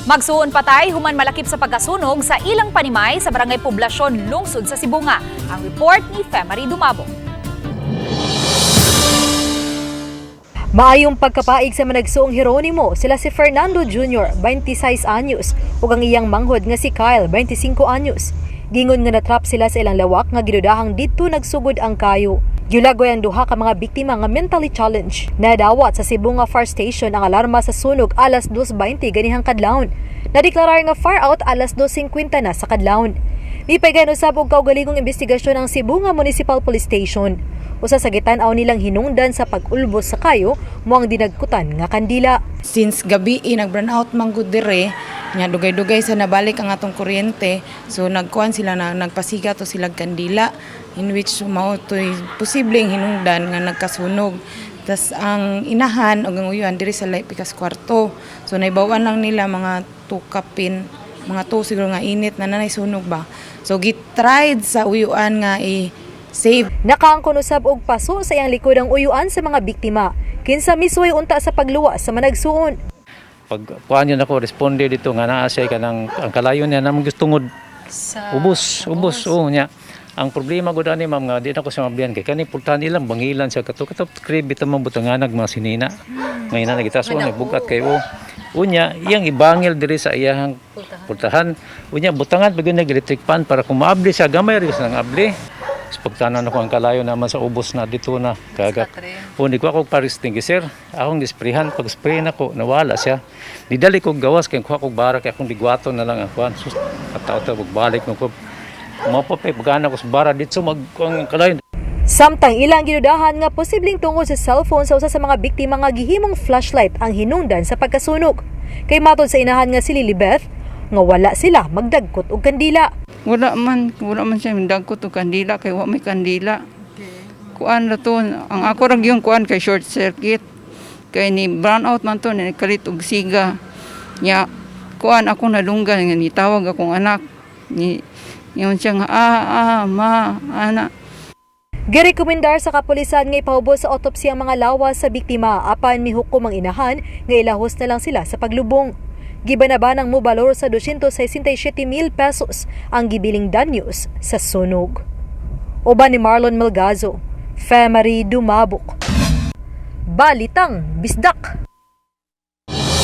Magsuon patay human malakip sa pagkasunog sa ilang panimay sa Barangay Poblasyon, lungsod sa Sibonga. Ang report ni Femary Dumabo. Maayong pagkapaig sa managsuong Heronimo, sila si Fernando Jr., 26 anyos, ug ang iyang manghod nga si Kyle, 25 anyos. Gingon nga natrap sila sa ilang lawak nga gidudahang didto nagsugod ang kayo. Giulagoy ang duha ka mga biktima nga mentally challenged. Nadawat sa Sibonga Fire Station ang alarma sa sunog alas 2:20 ganihang kadlawon. Nadeklarar nga fire out alas 2:50 na sa kadlawon. Mipaygan usab og kaugalingong investigasyon ang Sibonga Municipal Police Station. Usa sa gitan-aw nilang hinungdan sa pag-ulbos sa kayo mo ang dinagkutan nga kandila. Since gabi eh, nag-brown out man gud dire nya, dugay-dugay sa nabalik ang atong kuryente, so nagkuan sila na nagpasiga to sila kandila, in which mao to'y posibleng hinungdan nga nagkasunog. Tas ang inahan ug ang uyuan diri sa pikas kwarto, so naibaw-an lang nila mga 2 kapin, mga 2 siguro nga init na nanay sunog ba, so gitried sa uyuan nga i save. Nakaangkon usab og paso sa iyang likod ang uyuan sa mga biktima. Kinsa misuway unta sa pagluwa sa managsuon. Pag kuan yun ako responde dito nga naa siya kanang ang kalayo niya namang gustungod ubos ubos, oh, nya ang problema gud ani, ma'am, nga di na ko siya mablihan kay kani pultahan ilang bangilan siya kato kato krib bitaw man butanganag mga sinina ngayon na nagitaas ni bugat kayo. Unya iyang ibangil diri sa iyang pultahan, unya butangan pa gyud nag electric fan para kung maabli siya, gamay ra gyud nang abli. Tapos pagtanan ako ang kalayo naman sa ubos na dito na kagat. O ni ko ako fire extinguisher, akong gisprayhan, pag spray na ko nawala siya. Nidali ko gawas kay kuha ko bara kay akong ligwaton na lang ang kuan. Sus, kataw balik mo ko. Mapapay pagana ko sa bara dito mag ang kalayo. Samtang ilang gidudahan nga posibleng tungod sa cellphone sa usa sa mga biktima nga gihimong flashlight ang hinungdan sa pagkasunog. Kay matod sa inahan nga si Lilibeth, nga wala sila magdagkot og kandila. Wala man siya dagkot og kandila kay wa may kandila. Kuan ra to, ang ako ra gyud kuan kay short circuit. Kay ni brown out man to, ni kalit og siga. Nya kuan ako nadunggan nga nitawag akong anak. Ni ingon siya nga ah ah ma ana. Girekomendar sa kapulisan nga ipahubos sa autopsy ang mga lawas sa biktima apan mihukom ang inahan nga ilahos na lang sila sa paglubong. Gibanabanang mobalor sa 267 mil pesos ang gibiling danyos sa sunog. Uban ni Marlon Melgazo, Femary Dumabok. Balitang Bisdak.